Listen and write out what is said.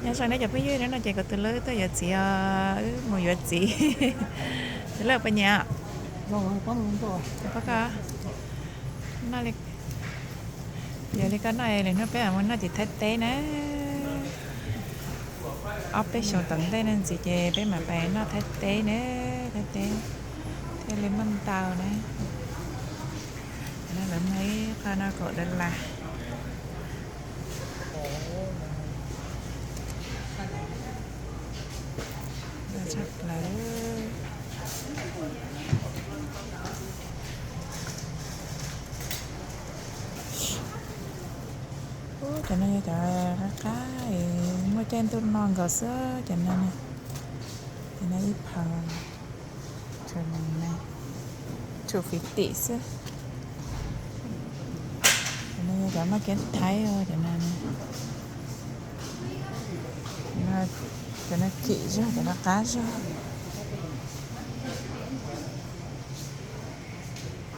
Nyob zoo nej cov phooj ywg, hnub no ces kuv tus hlub tuaj yuav txiv os, wb mus yuav txiv. Tus hlub puas nyiam? Pob koj noj li, yuav li koj noj, lwm hnub peb mam mus noj tim Thaib teb na. Ob peb xyoos tom ntej no ntxiv ces peb mam pais noj Thaib teb na, Thaib teb thiaj li muaj ntau na. Lawv muag ib qho no kaum dollar. Tshaj plaws. Cov no yog cov qab qab, muaj caij ntuj no nkaus xwb cov no. Cov no ib phaum tshuav fiv tim xwb. Cov no yog cov noj kiab Thaib, cov no, cov no kim zog, cov no qab zog.